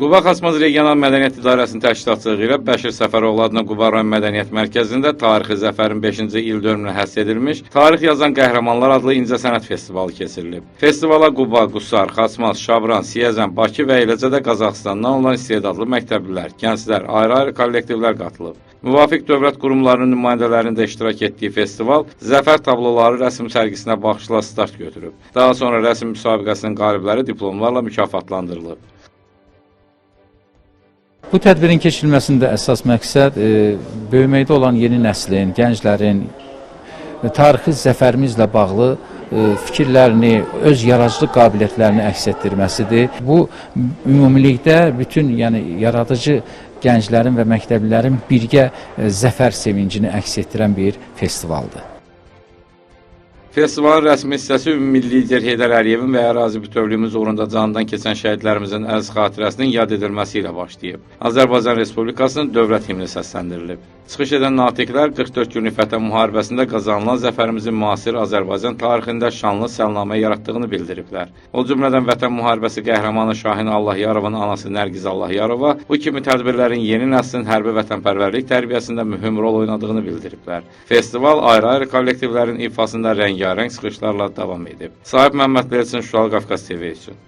Quba Xaçmaz Regional Mədəniyyət İdarəsinin təşkilatçılığı ilə Bəşir Səfəroğlu adına Quba rayon Mədəniyyət Mərkəzində tarixi zəfərin 5-ci il dönümünə həsr edilmiş Tarix Yazan Qəhrəmanlar adlı incəsənət festivalı keçirilib. Festivala Quba, Qusar, Xaçmaz, Şabran, Siyəzən, Bakı və eləcə də Qazaxıstandan olan istedadlı məktəblilər, gənclər, ayrı-ayrı kollektivlər qatılıb. Müvafiq dövlət qurumlarının nümayəndələrinin də iştirak etdiyi festival zəfər tabloları rəsm sərgisinə baxışla start götürüb. Daha sonra rəsm müsabiqəsinin qalibləri diplomlarla mükafatlandırılıb. Bu tədbirin keçirilməsində əsas məqsəd böyüməkdə olan yeni nəslin, gənclərin tarixi zəfərimizlə bağlı fikirlərini, öz yaradıcılıq qabiliyyətlərini əks etdirməsidir. Bu ümumilikdə bütün, yəni yaradıcı gənclərin və məktəblilərin birgə zəfər sevincini əks etdirən bir festivaldır. Festivalın rəsmi hissəsi ümummilli lider Heydər Əliyevin və ərazi bütövlüyümüz uğrunda canından keçən şəhidlərimizin əziz xatirəsinin yad edilməsi ilə başlayıb. Azərbaycan Respublikasının dövlət himni səsləndirilib. Çıxış edən natiqlər 44 günlük Vətən müharibəsində qazanılan zəfərimizin müasir Azərbaycan tarixində şanlı səlnamə yaratdığını bildiriblər. O cümlədən Vətən müharibəsi qəhrəmanı Şahin Allahyarovun anası Nərgiz Allahyarova bu kimi tədbirlərin yeni nəslin hərbi vətənpərvərlik tərbiyəsində mühüm rol oynadığını bildiriblər. Festival ayrı-ayrı kollektivlərin ifasında rəngarəng çıxışlarla davam edib. Sahib Məmmədli Elçin, Şualı Qafqaz TV üçün.